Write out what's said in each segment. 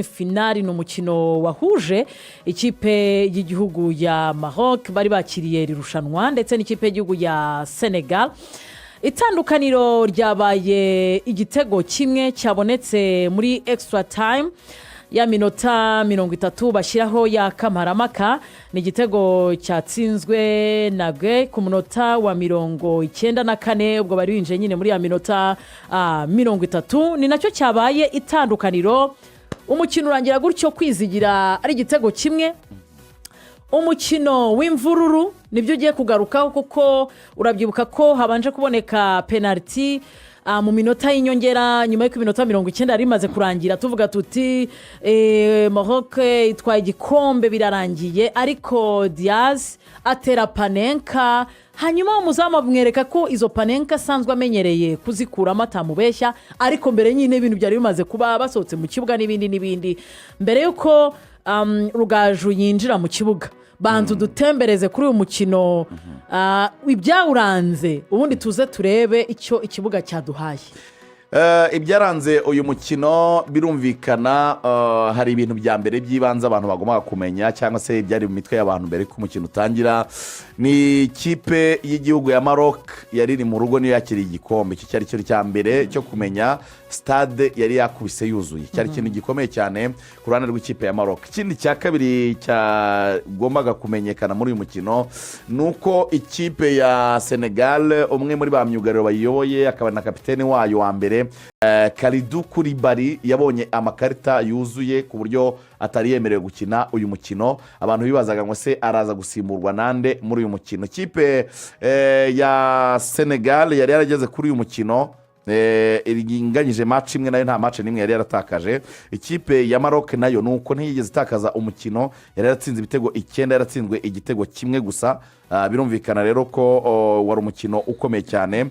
Finali ni umukino wahuje ikipe y'igihugu ya Maroc bari bakiriye iri rushanwa ndetse n'ikipe y'igihugu ya Senegal. Itandukaniro ryabaye igitego kimwe cyabonetse muri extra time ya minota 30 bashyiraho ya kamaramaka. Ni igitego cyatsinzwe na Gueye ku munota wa 94, ubwo bari binjiye nyine muri ya minota 30. Ni nacyo cyabaye itandukaniro. Umukino urangira gutyo, kwizigira ari igitego kimwe. Umukino w'imvururu nibyo ugiye kugarukaho, kuko urabyibuka ko habanje kuboneka penaliti mu minota y'inyongera, nyuma y'uko iminota 90 yari imaze kurangira, tuvuga tuti Maroc itwaye igikombe, birarangiye. Ariko Diaz atera panenka, hanyuma umuzamu amwereka ko izo panenka asanzwe amenyereye kuzikuramo, atamubeshya. Ariko mbere nyine ibintu byari bimaze kuba, basohotse mu kibuga n'ibindi n'ibindi. Mbere y'uko Rugaju yinjira mu kibuga, banza udutembereze kuri uyu mukino, ibyawuranze, ubundi tuze turebe icyo ikibuga cyaduhaye. Ibyaranze uyu mukino birumvikana, hari ibintu bya mbere by'ibanze abantu bagombaga kumenya cyangwa se ibyari mu mitwe y'abantu mbere ko umukino utangira. Ni ikipe y'igihugu ya Maroc yari iri mu rugo, niyo yakiriye igikombe. Icyo cyari cyo cya mbere cyo kumenya. Stade yari yakubise yuzuye, cyari ikintu gikomeye cyane ku ruhande rw'ikipe ya Maroc. Ikindi cya kabiri cyagombaga kumenyekana muri uyu mukino ni uko ikipe ya Senegal, umwe muri ba myugariro bayiyoboye akaba na kapitene wayo wa mbere, Kalidou Koulibaly, yabonye amakarita yuzuye ku buryo atari yemerewe gukina uyu mukino. Abantu bibazaga ngo se araza gusimburwa nande muri uyu mukino? Ikipe ya Senegal yari yarageze kuri uyu mukino inganyije match imwe, nayo nta match n'imwe yari yaratakaje. Ikipe ya Maroc nayo ni uko, ntiyigeze itakaza umukino, yari yaratsinze ibitego 9, yaratsinzwe igitego kimwe gusa. Birumvikana rero ko wari umukino ukomeye cyane.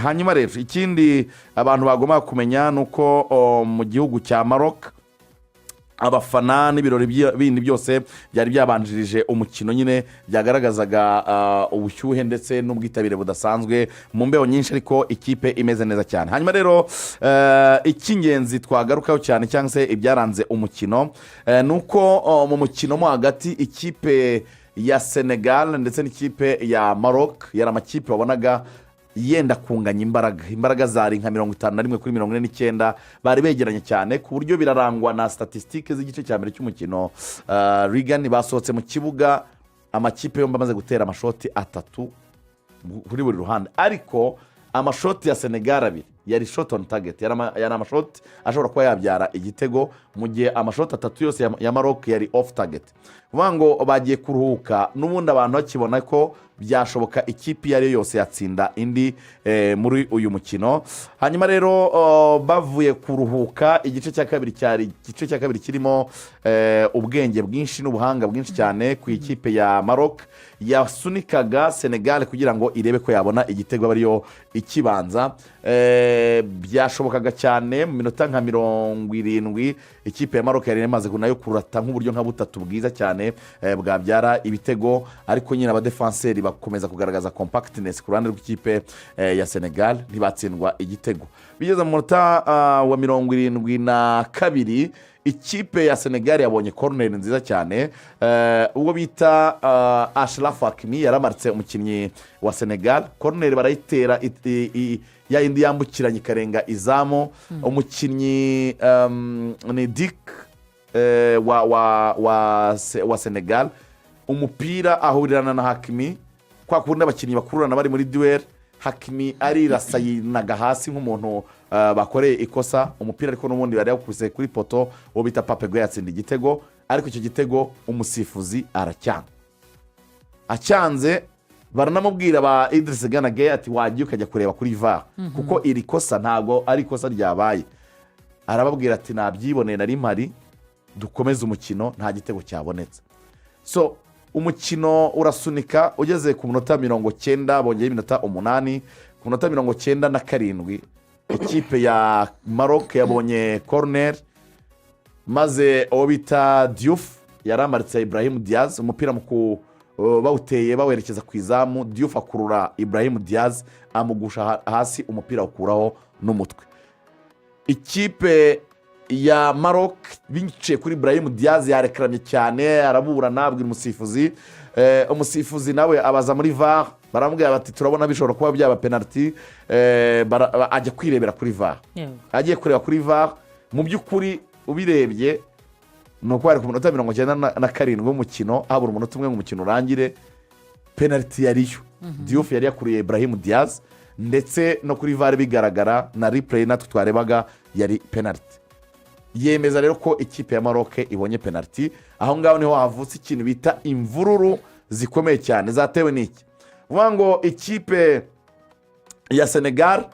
Hanyuma rero ikindi abantu bagomba kumenya ni uko mu gihugu cya Maroc abafana n'ibirori bindi byose byari byabanjirije umukino nyine byagaragazaga ubushyuhe ndetse n'ubwitabire budasanzwe mu mbeho nyinshi, ariko ikipe imeze neza cyane. Hanyuma rero icy'ingenzi twagarukaho cyane cyangwa se ibyaranze umukino ni uko mu mukino mo hagati ikipe ya Senegal ndetse n'ikipe ya Maroc yari amakipe wabonaga yenda kunganya imbaraga. Imbaraga zari nka 51 kuri 49, bari begeranye cyane ku buryo birarangwa na statistiques z'igice cya mbere cy'umukino. Rigani basohotse mu kibuga amakipe yombi amaze gutera amashoti atatu kuri buri ruhande, ariko amashoti ya Senegal abiri yari shot on target, yari amashoti ashobora kuba yabyara igitego, mu gihe amashoti atatu yose ya Maroc yari off target. Kuvuga ngo bagiye kuruhuka n'ubundi abantu bakibona ko byashoboka ikipe iyo ari yo yose yatsinda indi muri uyu mukino. Hanyuma rero bavuye kuruhuka, igice cya kabiri cyari igice cya kabiri kirimo ubwenge bwinshi n'ubuhanga bwinshi cyane ku ikipe ya Maroc yasunikaga Senegal kugira ngo irebe ko yabona igitego aba ariyo ikibanza. Byashobokaga cyane mu minota nka 70 ikipe ya Maroc yari imaze nayo kurata nk'uburyo nka butatu bwiza cyane bwabyara ibitego, ariko nyine abadefanseri bakomeza kugaragaza compactness ku ruhande rw'ikipe ya Senegal, ntibatsindwa igitego. Bigeze mu munota wa 72, ikipe ya Senegal yabonye koroneri nziza cyane. Ubwo bita Achraf Hakimi yaramaritse umukinnyi wa Senegal, koroneri barayitera, ya yindi yambukiranya ikarenga izamu. Umukinnyi ni Dick wa Senegal, umupira ahurirana na Hakimi kwa kundi abakinnyi bakururana bari muri duel. Hakimi arirasa, yinaga hasi nk'umuntu bakoreye ikosa. Umupira ariko n'ubundi bari yawukubise kuri poteau, uwo bita Pape Gueye yatsinda igitego, ariko icyo gitego umusifuzi aracyanga. Acyanze, baranamubwira ba Idrissa Gana Gueye ati wagiye ukajya kureba kuri VAR, kuko iri kosa ntabwo ari ikosa ryabaye. Arababwira ati nabyiboneye, nari mpari, dukomeze umukino, nta gitego cyabonetse. So umukino urasunika, ugeze ku munota 90 bongeyeho iminota 8, ku munota 97 ikipe ya Maroc yabonye koroneri, maze uwo bita Diouf yaramaritse Brahim Diaz, umupira mu ku bawuteye bawerekeza ku izamu, Diouf akurura Brahim Diaz amugusha hasi, umupira awukuraho n'umutwe. Ikipe ya Maroc biciye kuri Brahim Diaz yarekeramye cyane, araburana, abwira umusifuzi. Umusifuzi nawe abaza muri VAR, baramubwira bati: "Turabona bishobora kuba byaba penaliti." Ajya kwirebera kuri VAR. Agiye kureba kuri VAR, mu by'ukuri ubirebye ni uko bari ku minota 97 w'umukino, habura umunota umwe ngo umukino urangire, penaliti yariyo. Diouf yari yakuriye Brahim Diaz, ndetse no kuri VAR bigaragara na replay natwe twarebaga yari penaliti. Yemeza rero ko ikipe ya Maroc ibonye penaliti. Aho ngaho niho havutse ikintu bita imvururu zikomeye cyane. Zatewe n'iki? Vuga ngo ikipe ya Senegal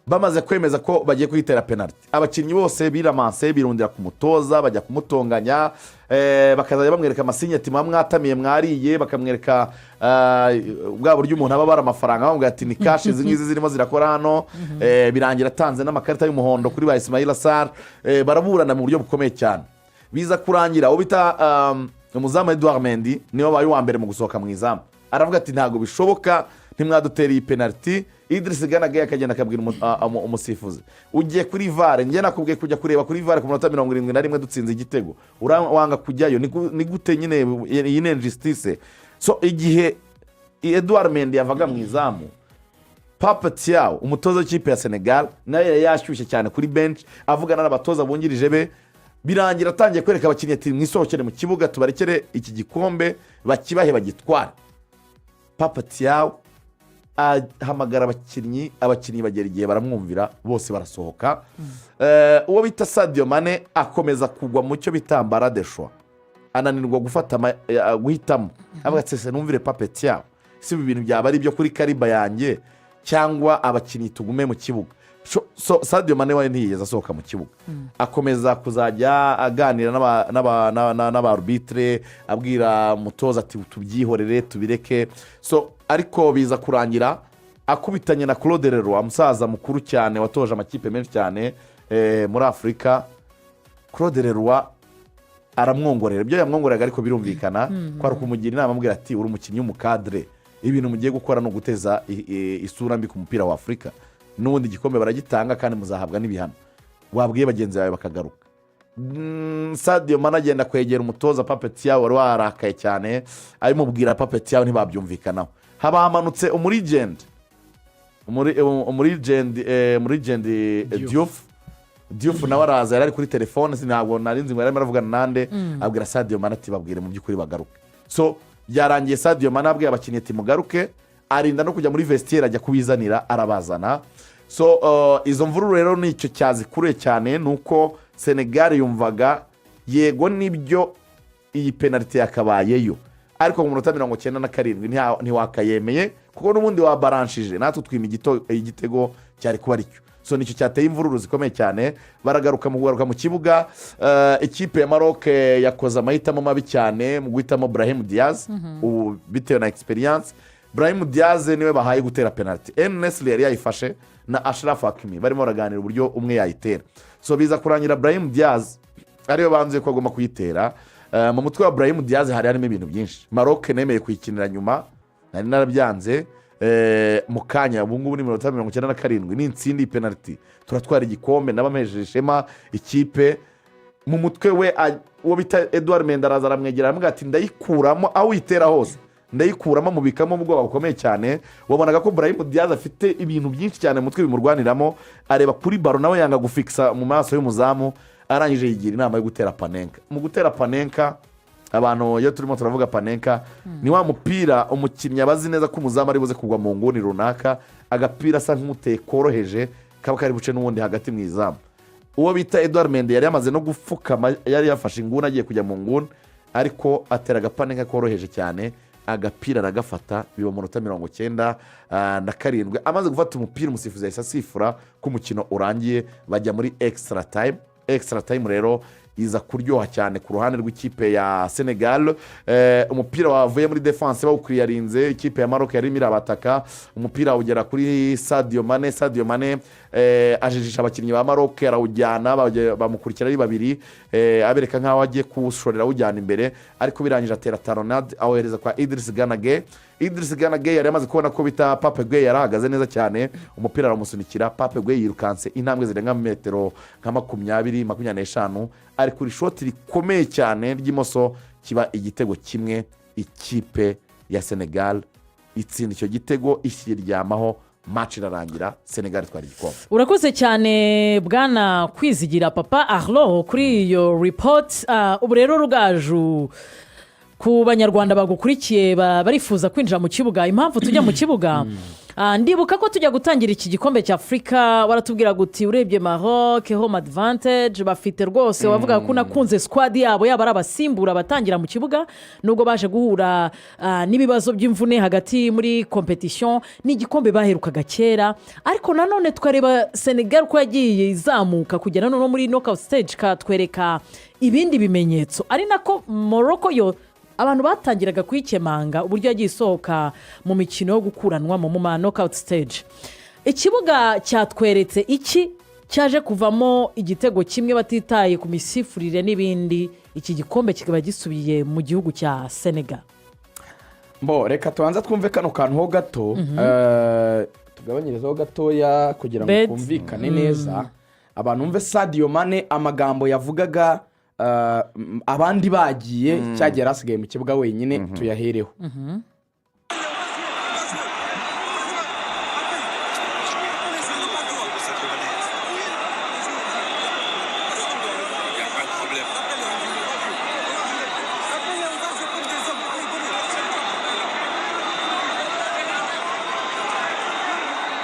bamaze kwemeza ko bagiye kuyitera penaliti, abakinnyi bose biramanse birundira ku mutoza, bajya kumutonganya, bakazajya bamwereka amasinye ati: "Muba mwatamiye, mwariye." Bakamwereka bwa buryo umuntu aba abara amafaranga, bamubwira ati: "Ni cash izi ngizi zirimo zirakora hano." Birangira atanze n'amakarita y'umuhondo kuri ba Ismaila Sarr. Baraburana mu buryo bukomeye cyane. Biza kurangira uwo bita umuzamu Edouard Mendy niwe wabaye uwa mbere mu gusohoka mu izamu, aravuga ati: "Ntabwo bishoboka, ntimwadutera iyi penaliti." Idrissa Gana Gueye akagenda akabwira umusifuzi: "Ugiye kuri VAR, njye nakubwiye kujya kureba kuri VAR ku minota 71 dutsinze igitego, wanga kujyayo. Ni gute nyine? Iyi ni injustice." So igihe Edouard Mendy yavaga mu izamu, Pape Thiaw, umutoza w'ikipe ya Senegal, nawe yari yashyushye cyane kuri bench, avugana n'abatoza bungirije be. Birangira atangiye kwereka abakinnyi ati: "Mwisohokere mu kibuga, tubarekere iki gikombe, bakibahe bagitware." Pape Thiaw ahamagara abakinnyi, abakinnyi bagera igihe baramwumvira, bose barasohoka. Uwo bita Sadio Mane akomeza kugwa mu cyo bita embarras du choix, ananirwa gufata guhitamo. Avuga ati: "Se numvire Pape Thiaw? Si ibi bintu byaba ari ibyo kuri calibre yanjye, cyangwa abakinnyi tugume mu kibuga?" So Sadio Mane we ntiyigeze asohoka mu kibuga, akomeza kuzajya aganira n'aba arbitre, abwira umutoza ati: "Tubyihorere, tubireke." So ariko biza kurangira akubitanye na Claude Leroy, umusaza mukuru cyane watoje amakipe menshi cyane muri Afurika. Claude Leroy aramwongorera ibyo yamwongoreraga, ariko birumvikana ko ari ukumugira inama, amubwira ati: "Uri umukinnyi w'umu cadre, ibintu mugiye gukora ni uguteza isura mbi ku mupira wa Afurika. N'ubundi igikombe baragitanga kandi muzahabwa n'ibihano. Wabwiye bagenzi bawe bakagaruka." Sadio Mane agenda kwegera umutoza Pape Thiaw wari warakaye cyane, abimubwira Pape Thiaw ntibabyumvikanaho. Haba hamanutse umu legend Diouf. Diouf nawe araza, yari ari kuri telefone, ntabwo nari nzi ngo yari arimo aravugana nande. Abwira Sadio Mane ati: "Babwire mu by'ukuri bagaruke." So byarangiye Sadio Mane abwiye abakinnyi ati: "Mugaruke." Arinda no kujya muri vestiaire, ajya kubizanira, arabazana. So izo mvururu rero ni icyo cyazikuruye cyane, ni uko Senegal yumvaga yego nibyo, iyi penaliti yakabayeyo, ariko mu minota 97 ntiwakayemeye, kuko n'ubundi wabaranshije natwe twima igitego cyari kuba aricyo. So nicyo cyateye imvururu zikomeye cyane. Baragaruka. Mu kugaruka mu kibuga, ikipe ya Maroc yakoze amahitamo mabi cyane mu guhitamo Brahim Diaz. Ubu bitewe na experience, Brahim Diaz niwe bahaye gutera penaliti. En-Nesyri yari yayifashe na Achraf Hakimi, barimo baraganira uburyo umwe yayitera. So biza kurangira Brahim Diaz ariwe banzuye ko agomba kuyitera. Mu mutwe wa Brahim Diaz hari harimo ibintu byinshi: "Maroc nemeye kuyikinira nyuma, nari narabyanze. Mu kanya ubu ngubu ni 97, n'intsinda iyi penaliti turatwara igikombe, nabamesheje ishema ikipe." Mu mutwe we uwo bita Edouard Mendy araza aramwegera, aramubwira ati: "Ndayikuramo, aho uyitera hose ndayikuramo." Mubikamo ubwoba bukomeye cyane. Wabonaga ko Brahim Diaz afite ibintu byinshi cyane mu mutwe bimurwaniramo. Areba kuri ballon, nawe yanga gufikisa mu maso y'umuzamu. Arangije yigira inama yo gutera panenka. Mu gutera panenka, abantu iyo turimo turavuga panenka, ni wa mupira umukinnyi aba azi neza ko umuzamu ari buze kugwa mu nguni runaka, agapira asa nk'uteye koroheje kaba kari buce n'ubundi hagati mu izamu. Uwo bita Edouard Mendy yari yamaze no gupfukama, yari yafashe inguni, agiye kujya mu nguni, ariko atera agapanenka koroheje cyane, agapira aragafata, biba mu minota 97. Amaze gufata umupira, umusifuzi yahise asifura ko umukino urangiye, bajya muri extra time. Extra time rero iza kuryoha cyane ku ruhande rw'ikipe ya Senegal. Umupira wavuye muri défense bawukwiyarinze, ikipe ya Maroc yarimo irabataka, umupira ugera kuri Sadio Mane. Sadio Mane Ajijisha abakinnyi ba Maroc, arawujyana, bamukurikira ari babiri, abereka nk'aho agiye kuwushorera awujyana imbere, ariko birangije atera talonnade, awohereza kwa Idriss Gana Gueye. Idriss Gana Gueye yari amaze kubona ko bita Pape Gueye yari ahagaze neza cyane, umupira aramusunikira. Pape Gueye yirukanse intambwe zirenga metero nka 20, 25, ari kuri shoti rikomeye cyane ry'imoso, kiba igitego kimwe. Ikipe ya Senegal itsinda icyo gitego, ikiryamaho, match irarangira, Senegal itwara igikombe. Urakoze cyane, bwana Kwizigira Papa Arlo, kuri iyo ripoti. Ubu rero, Rugaju, ku Banyarwanda bagukurikiye barifuza kwinjira mu kibuga, impamvu tujya mu kibuga, ndibuka ko tujya gutangira iki gikombe cya Afurika waratubwira uti urebye Maroc, home advantage bafite rwose. Wavuga ko unakunze squad yabo, yaba ari abasimbura, abatangira mu kibuga, nubwo baje guhura n'ibibazo by'imvune hagati muri compétition. Ni igikombe baherukaga kera, ariko nanone tukareba Senegal uko yagiye izamuka kugera noneho muri knockout stage, katwereka ibindi bimenyetso, ari nako Morocco yo abantu batangiraga kuyikemanga uburyo yagiye isohoka mu mikino yo gukuranwamo mu ma knockout stage. Ikibuga cyatweretse iki cyaje kuvamo igitego kimwe, batitaye ku misifurire n'ibindi, iki gikombe kikaba gisubiye mu gihugu cya Senegal. Mbo reka tubanza twumve kano kantu ho gato, tugabanyirizeho gatoya kugira ngo Bed. twumvikane neza, abantu bumve Sadio Mane amagambo yavugaga, abandi bagiye, cyagiye yari asigaye mu kibuga wenyine. Tuyahereho. Il n'y a pas de problème.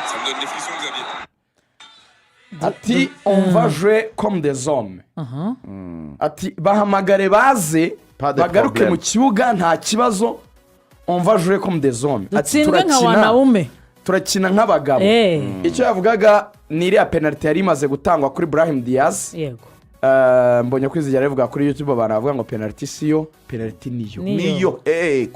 Ça me donne des frissons, Xavier. Ati: "On va jouer comme des hommes." Ati: "Bahamagare baze Pas de bagaruke problème. mu kibuga, nta kibazo. On va jouer comme des hommes." Ati: Dutsindwe nka wanaume. "Turakina nk'abagabo." Icyo yavugaga ni iriya penaliti yari imaze gutangwa kuri Brahim Diaz. Mbonye Kwizigera rivuga kuri YouTube, abantu bavuga ngo penaliti siyo, penaliti niyo. Niyo. Niyo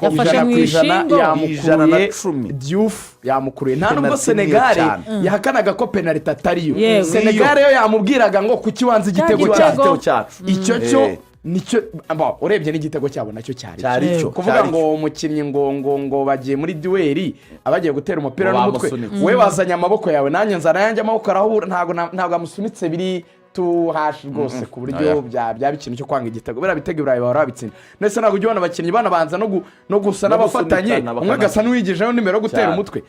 Yafashe ijana mu ku ijana. ishingo. Ijana na Yamukuruye cumi. Diouf yamukuruye, nta nubwo Penaliti niyo Senegare cyane. yahakanaga ko penaliti atariyo. Senegare yo yamubwiraga ngo kuki wanze igitego Cya cyacu? Igitego cyacu. Icyo cyo nicyo. Bon, urebye n'igitego cyabo nacyo cyari Cyari cyo. cyo. Kuvuga Cyari ngo cyo. umukinnyi ngo bagiye muri duel, abagiye gutera umupira Ngo n'umutwe, bamusunitse. we wazanye amaboko yawe, nanjye nzana ayanjye, amaboko arahura, ntabwo amusunitse biri tuhashi rwose ku buryo Oya. byaba ikintu cyo kwanga igitego. Biriya bitego i Burayi bahora babitsinda. Ndetse ntabwo ujya ubona abakinnyi banabanza no gusa No n'abafatanye, gusunikana, umwe agasa n'uwigijeho undi mbere yo gutera Cyane. umutwe.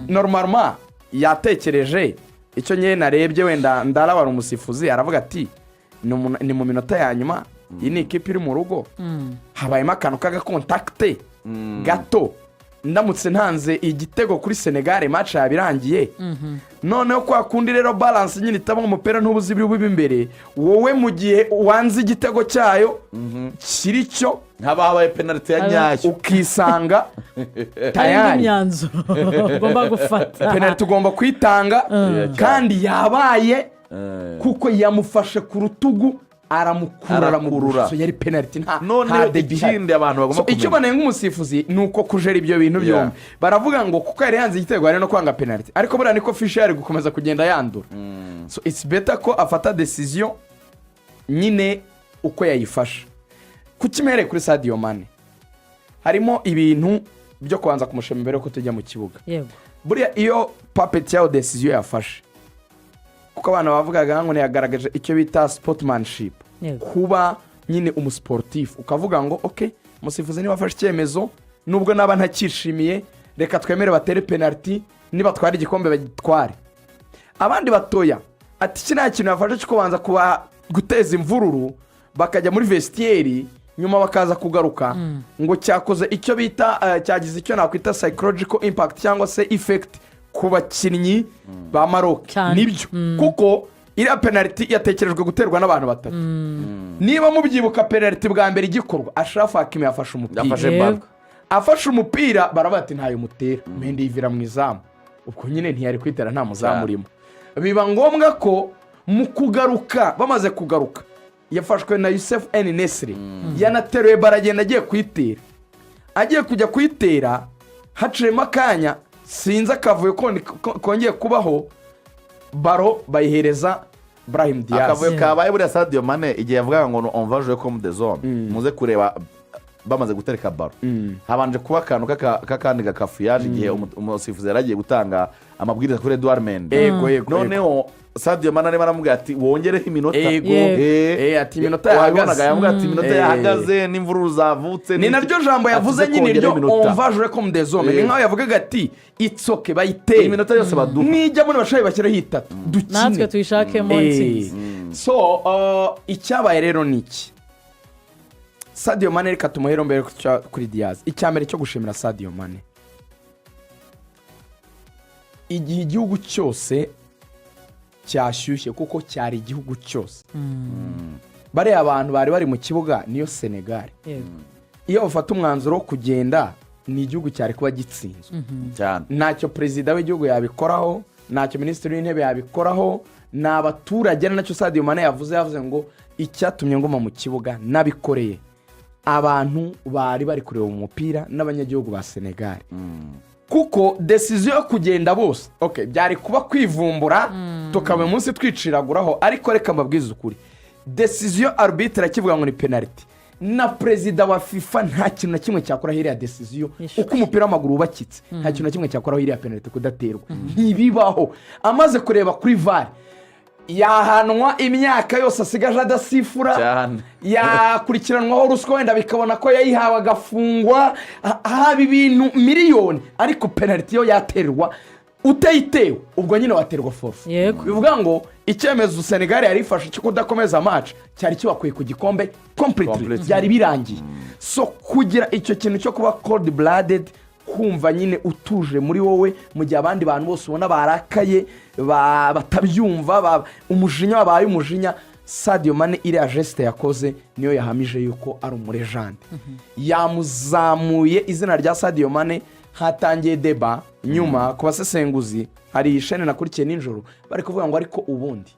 Normalement yatekereje icyo nyine narebye, wenda ndara wari umusifuzi, aravuga ati ni mu minota ya nyuma, iyi ni ikipe iri mu rugo, habayemo akantu k'aga contact gato, ndamutse ntanze igitego kuri Senegare, match yaba irangiye. Noneho kwa kundi rero balance nyine itaba, umupira ntubuze ibiri bube imbere, wowe mu gihe wanze igitego cyayo kiri cyo, Haba habaye penaliti ya nyayo. Ukisanga Hari indi tayari myanzuro ugomba gufata. Penaliti ugomba kuyitanga kandi yabaye, kuko yamufashe ku rutugu, aramukurura. Arakurura. Aramukurura. So yari penaliti, Noneho nta débat ihari. ikindi abantu bagomba So, icyo kumenya. banenga umusifuzi ni uko kujera ibyo bintu byombi. Baravuga ngo kuko yari yanze igitego, hari no kwanga penaliti, ariko buriya niko fiche yari gukomeza kugenda yandura. So it's better ko afata décision nyine uko yayifashe. Kuki mpereye kuri Sadio Mane? Harimo ibintu byo kubanza kumushima mbere yuko tujya mu kibuga. Buriya iyo Pape Thiaw décision yafashe, kuko abantu bavugaga ngo ntiyagaragaje icyo bita sportsmanship, kuba nyine umusiporutifu, ukavuga ngo ok, umusifuzi niba afashe icyemezo, nubwo naba ntacyishimiye, reka twemere batere penaliti, nibatwara igikombe bagitware. Abandi batoya ati iki nta kintu yafashe cyo kubanza kuba guteza imvururu, bakajya muri vestiaire, nyuma bakaza kugaruka, ngo cyakoze icyo bita cyagize icyo nakwita psychological impact cyangwa se effect ku bakinnyi ba Maroc. Cyane. Nibyo, kuko iriya penaliti yatekerejwe guterwa n'abantu batatu. Niba mubyibuka, penaliti bwa mbere igikorwa, Achraf Hakimi yafashe umupira. Yafashe ballon. Afashe umupira, baravuga ati ntayo mutera, Mendy yivira mu izamu. Ubwo nyine ntiyari kwitera, nta muzamu Cyane. urimo. Biba ngombwa ko mu kugaruka, bamaze kugaruka, yafashwe na Youssef En-Nesyri, yanateruye, baragenda, agiye kuyitera, agiye kujya kuyitera, haciyemo akanya, sinzi akavuyo kongeye kubaho. Ballon bayihereza Brahim Diaz. Akavuyo kabaye buriya, Sadio Mane igihe yavugaga ngo "On va jouer comme des hommes", muze kureba bamaze gutereka ballon, habanje kuba akantu k'akandi gakafuyaje igihe umusifuzi yari agiye gutanga amabwiriza kuri Edouard Mendy. Yego yego Noneho Sadio Mane arimo aramubwira ati "Wongereho iminota." Yego. Yego. Ati iminota Wabibonaga, yahagaze. yamubwira ati iminota yahagaze n'imvururu zavutse Ni n'iki. naryo jambo yavuze Ati, nyine kongeraho iryo iminota. "On va jouer comme des hommes", ni nkaho yavugaga ati "It's okay, bayitere." Iminota yose baduha. Nijya muri bashoboye bashyiraho itatu, dukine. Natwe tuyishakemo intsinzi. So icyabaye rero ni iki? Sadio Mane, reka tumuhere mbere kuri Diaz. Icya mbere cyo gushimira Sadio Mane, igihe igihugu cyose cyashyushye, kuko cyari igihugu cyose, bariya abantu bari bari mu kibuga niyo Senegal, iyo bafata umwanzuro wo kugenda, ni igihugu cyari kuba gitsinzwe. Cyane. Ntacyo perezida w'igihugu yabikoraho, ntacyo minisitiri w'intebe yabikoraho, ni abaturage. Ari nacyo Sadio Mane yavuze. Yavuze ngo "Icyatumye nguma mu kibuga nabikoreye abantu bari bari kureba umupira n'abanyagihugu ba Senegali", kuko décision yo kugenda bose, okay, byari kuba kwivumbura tukaba uyu munsi twiciraguraho. Ariko reka mbabwize ukuri, décision arbitre akivuga ngo ni penaliti, na perezida wa FIFA nta kintu na kimwe cyakoraho iriya décision. Ishwi. Uko umupira w'amaguru wubakitse, nta kintu na kimwe cyakoraho iriya penaliti kudaterwa, ntibibaho. Amaze kureba kuri VAR, yahanwa imyaka yose asigaje adasifura, yakurikiranwaho ruswa wenda bikabona ko yayihawe agafungwa, haba ibintu miliyoni, ariko penaliti yo yaterwa. Utayitewe ubwo nyine waterwa forfait. Bivuga ngo icyemezo Senegal yari ifashe cyo kudakomeza match cyari kibakuye ku gikombe completely. Completely. Byari birangiye. So kugira icyo kintu cyo kuba cold blooded, kumva nyine utuje muri wowe mu gihe abandi bantu bose ubona barakaye, batabyumva, umujinya wabaye umujinya, Sadio Mane iriya geste yakoze niyo yahamije yuko ari umu légende. Yamuzamuye izina rya Sadio Mane. Hatangiye débat nyuma ku basesenguzi. Hari ishene nakurikiye nijoro bari kuvuga ngo ariko ubundi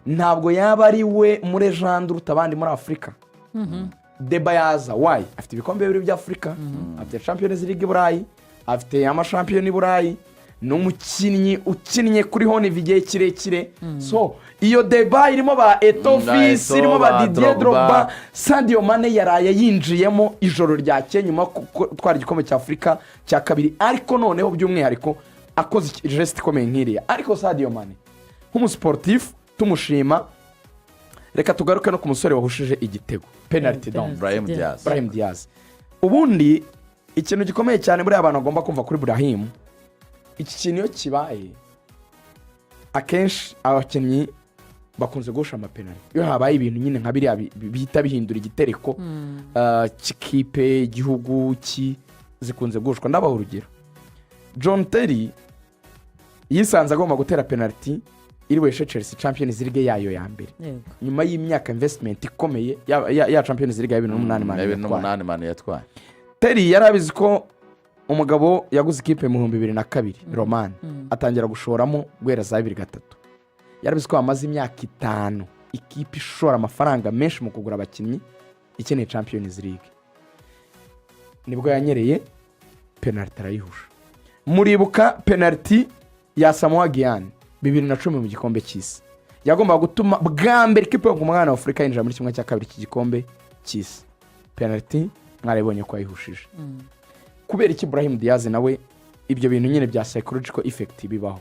ntabwo yaba ari we mu légende uruta abandi muri Afurika? Débat yaza wayi, afite ibikombe bibiri by'Afurika, afite Champions League i Burayi, afite amashampiyona i Burayi, ni umukinnyi ukinnye kuri haut niveau igihe kirekire. So iyo débat irimo ba Eto'o Fils, Eto'o, irimo ba ba Didier Drogba. Drogba. Sadio Mane yaraye yinjiyemo ijoro ryakeye nyuma yo gutwara igikombe cya Afurika cya kabiri, ariko noneho by'umwihariko akoze geste ikomeye nk'iriya. Ariko Sadio Mane nk'umusiporutifu tumushima, reka tugaruke no ku musore wahushije igitego, penaliti donc. Brahim Diaz. Brahim Diaz. Ubundi ikintu gikomeye cyane buriya abantu bagomba kumva kuri Brahim, iki kintu iyo kibaye, akenshi abakinnyi bakunze guhusha amapenaliti iyo habaye ibintu nyine nka biriya bihita bihindura igitereko cy'ikipe igihugu zikunze guhushwa. Ndabaha urugero: John Terry yisanze agomba gutera penaliti iri buheshe Chelsea Champions League yayo ya mbere nyuma y'imyaka investment ikomeye ya Champions League ya 2008 Man Bibiri yatwaye. n'umunani Man yatwaye. Terry yari abizi ko umugabo yaguze ikipe mu 2002, Roman, atangira gushoramo guhera za 2003. Yari abizi ko bamaze imyaka 5 ikipe ishora amafaranga menshi mu kugura abakinnyi, ikeneye Champions League. Nibwo yanyereye penaliti arayihusha. Muribuka penaliti ya Asamoah Gyan 2010 mu gikombe cy'isi, yagombaga gutuma bwa mbere ikipe yo ku mwana wa Afurika yinjira muri 1/2 cy'igikombe cy'isi. Penaliti mwarabibonye ko yayihushije. Kubera iki Brahim Diaz nawe? Ibyo bintu nyine bya psychological effect bibaho.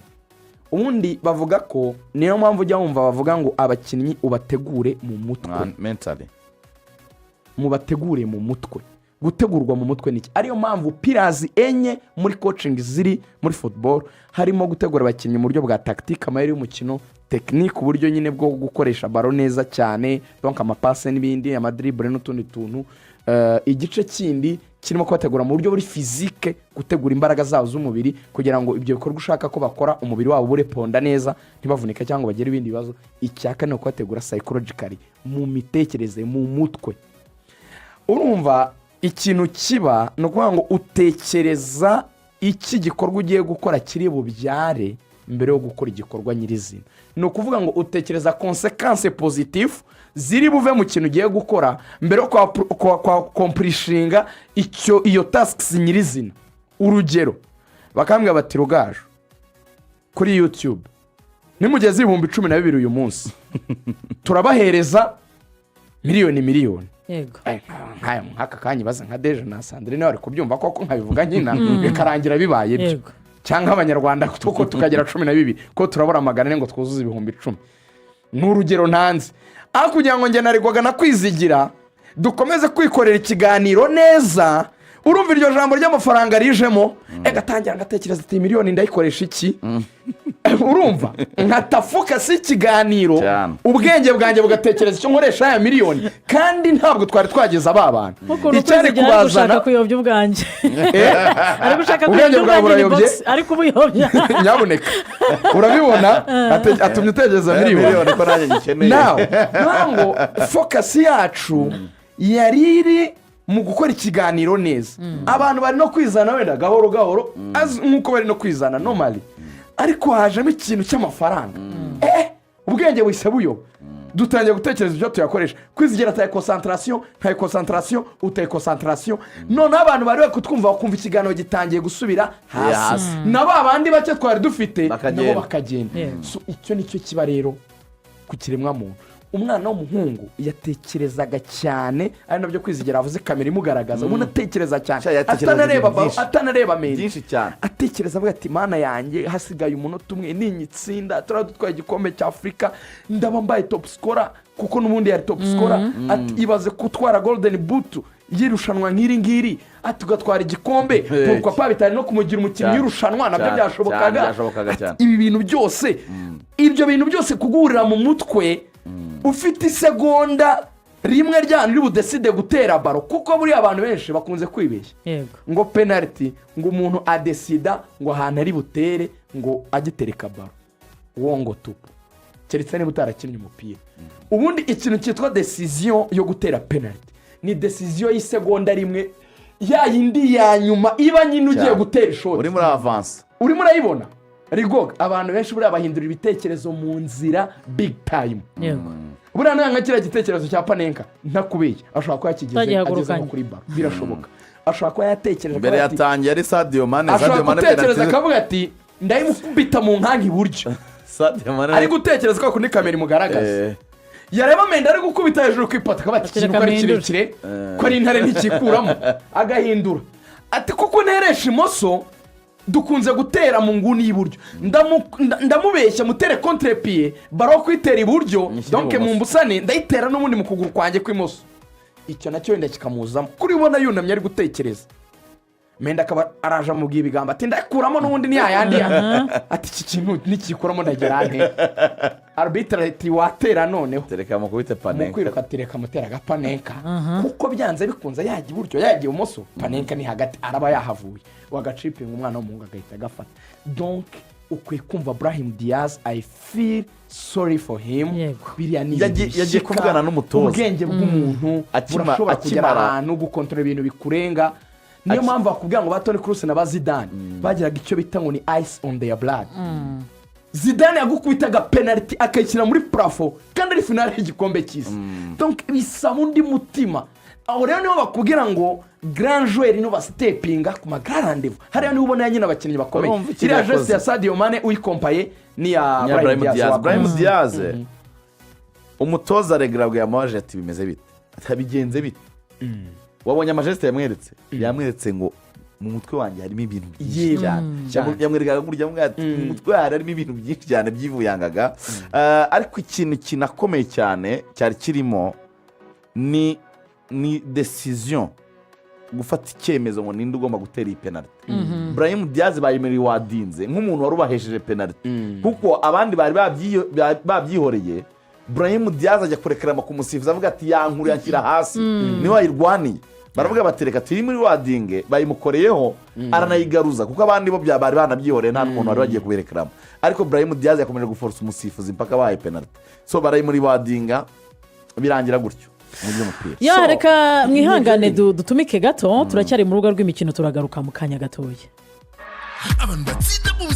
Ubundi bavuga ko niyo mpamvu ujya wumva bavuga ngo abakinnyi ubategure mu mutwe. Mentally. Mubategure mu mutwe. Gutegurwa mu mutwe ni iki? Ariyo mpamvu pillars enye muri coaching ziri muri football, harimo gutegura abakinnyi mu buryo bwa tactique, amayeri y'umukino, technique, uburyo nyine bwo gukoresha ballon neza cyane, donc amapase n'ibindi, ama dribble n'utundi tuntu. Igice kindi kirimo kubategura mu buryo buri physique, gutegura imbaraga zabo z'umubiri kugira ngo ibyo bikorwa ushaka ko bakora umubiri wabo ureponda neza, ntibavunike cyangwa bagire ibindi bibazo. Icya kane ni ukubategura psychologically, mu mitekerereze, mu mutwe. Urumva ikintu kiba ni ukuvuga ngo utekereza iki gikorwa ugiye gukora kiri bubyare mbere yo gukora igikorwa nyirizina. Ni ukuvuga ngo utekereza conséquences positives ziri buve mu kintu ugiye gukora mbere yo kwa accomplishinga icyo iyo task nyirizina. Urugero, bakambwira bati: "Rugaju, kuri YouTube Nimugeze 12,000 uyu munsi, turabahereza miliyoni miliyoni. Nk'aya nk'aka kanya ibaze nka deje na Sandrine bari kubyumva koko, nkabivuga nkina bikarangira bibaye byo, cyangwa Abanyarwanda kuko tukagera 12, ko turabura 400 ngo twuzuze 10,000, ni urugero ntanze. Aho kugira ngo njye narigwaga na Kwizigira dukomeze kwikorera ikiganiro neza, urumva iryo jambo ry'amafaranga rijemo, agatangira ngatekereza ati: "Miliyoni ndayikoresha iki?" Urumva nkata focus y'ikiganiro. Cyane. Ubwenge bwanjye bugatekereza icyo nkoresha aya miliyoni, kandi ntabwo twari twageza ba bantu. Nk'ukuntu Icyari Kwizigira ari gushaka kubazana kuyobya ubwanjye, ari gushaka Ubwenge kuyobya bwawe ubwanjye ni burayobye. box ari kubuyobya. Nyabuneka, urabibona, atumye utekereza miliyoni. Miliyoni ko nanjye gikeneye. Nawe ngo focus yacu yari iri mu gukora ikiganiro neza, abantu bari no kwizana wenda gahoro gahoro, nk'uko bari no kwizana normally, ariko hajemo ikintu cy'amafaranga, ubwenge buhise buyoba, dutangiye gutekereza ibyo tuyakoresha. Kwizigira ataye concentration, ntaye concentration, utaye concentration, noneho abantu bari bari kutwumva bakumva ikiganiro gitangiye gusubira hasi, hasi. Na ba bandi bake twari dufite Bakagenda. nabo bakagenda. So icyo nicyo kiba rero ku kiremwamuntu. Umwana w'umuhungu yatekerezaga cyane, ari nabyo Kwizigira avuze, kamera imugaragaza umuntu atekereza cyane. Sha, yatekerezaga atanareba ibintu ballon, byinshi. Atanareba Mendy. Byinshi cyane. Atekereza avuga ati: "Mana yanjye, hasigaye umunota umwe, ninyitsinda turaba dutwaye igikombe cya Afurika, ndaba mbaye top scorer," kuko n'ubundi yari top scorer. Ati: "Ibaze gutwara Golden Boot y'irushanwa nk'iri ngiri," ati, "ugatwara igikombe." Pourquoi pas bitari no kumugira umukinnyi Cyane. w'irushanwa, nabyo Cyane. byashobokaga. Cyane, byashobokaga Ati, cyane. ibi bintu byose, ibyo bintu byose kuguhurira mu mutwe ufite isegonda rimwe ryanyu uri budecide gutera ballon, kuko buriya abantu benshi bakunze kwibeshya ngo penaliti, ngo umuntu adecida ngo ahantu ari butere ngo agitereka ballon, uwo ngo tupu, keretse niba utarakinnye umupira. Ubundi ikintu cyitwa décision yo gutera penaliti ni décision y'isegonda rimwe, ya yindi ya nyuma iba nyine ugiye Cyane. gutera ishoti. Uri muri avance. Urimo urayibona rigoga. Abantu benshi buriya bahindura ibitekerezo mu nzira big time. Buriya nta nka kiriya gitekerezo cya panenka, ntakubeshya, ashobora kuba yakigeze ageze Utagihagurukanye. nko kuri ballon, birashoboka ashobora kuba yatekereje Mbere akavuga ati- yatangiye ari Sadio Mane. Ashobora Sadio Mane gutekereza penalty. akavuga ati: "Ndayimukubita mu nkanka iburyo." Sadio Mane Ari gutekereza ko kuri kamera imugaragaza, yareba Mendy ari gukubita hejuru ku ipoto, akaba ati: Ati, "Ikintu reka ko ari mpindure." kirekire, ko ari intare, ntikikuramo. Agahindura ati: "Kuko nteresha imoso, dukunze gutera mu nguni y'iburyo, ndamubeshya mutere contre-pied, ballon kuyitera iburyo." Nyishyire Donc mu ibumoso. Mbusane ndayitera n'ubundi mu kuguru kwanjye kw'imoso. Icyo nacyo wenda kikamuzamo, kuri ubona yunamye ari gutekereza, Mendy akaba araje amubwiye ibigambo ati: "Ndakuramo n'ubundi ni yayandi." Ati: "Iki kintu nikikuramo ndagera nte?" Arbitre ati: "Watera noneho." Tereka mukubite Mu panenka. kwiruka atereka amutera agapanenka, kuko byanze bikunze yajya iburyo yajya ibumoso, panenka ni hagati araba yahavuye, wagacipinga umwana w'umuhungu agahita agafata. Donc ukwiye kumva Brahim Diaz, I feel sorry for him. Biriya ni ibintu Yagiye bishyika. kuvugana n'umutoza. Ubwenge bw'umuntu burashobora kugera ahantu gukontorora ibintu bikurenga. Niyo mpamvu bakubwira ngo ba Toni Kroos na ba Zidane bagiraga icyo bita ngo ni ice on their blood. Zidane yagukubitaga penaliti akayishyira muri plafond kandi ari finale y'igikombe cy'isi. Donc bisaba undi mutima. Aho rero niho bakubwira ngo grand joueur niho basitepinga ku ma grand rendez-vous, hariya niho ubona nyine abakinnyi bakomeye. Urumva ikintu Iriya yakoze. geste ya Sadio Mane uyikompaye n'iya Nya Brahim Brahim Diaz Diaz. wakoze. Brahim Diaz, umutoza Regragui yamubaje ati: "Bimeze bite?" Ati: "Bigenze bite?" Wabonye amagestes yamweretse? Yamweretse ngo: "Mu mutwe wanjye harimo ibintu byinshi cyane." Cyane. Yamwerekaga gutya, amubwira ati: "Mu mutwe wanjye harimo ibintu byinshi cyane byivuyangaga." Ariko ikintu kinakomeye cyane cyari kirimo ni décision, gufata icyemezo ngo ninde ugomba gutera iyi penaliti. Brahim Diaz bayemereye wadinze nk'umuntu wari ubahesheje penaliti, kuko abandi bari babyihoreye. Brahim Diaz ajya kurekarama ku musifuzi, avuga ati: "Yankuru yanshyira hasi." Niwe wayirwaniye. Baravuga bati: "Reka turi muri wadinge." Bayimukoreyeho aranayigaruza, kuko abandi bo bari banabyihoreye, nta n'umuntu wari bagiye kuberekeramo. Ariko Brahim Diaz yakomeje guforosa umusifuzi mpaka bahaye penaliti, so barayimuri wadinga, birangira gutyo mu by'umupira. Ya. So, Reka mwihangane dutumike gato, turacyari mu rubuga rw'imikino, turagaruka mu kanya gatoya. Abantu batsinda mu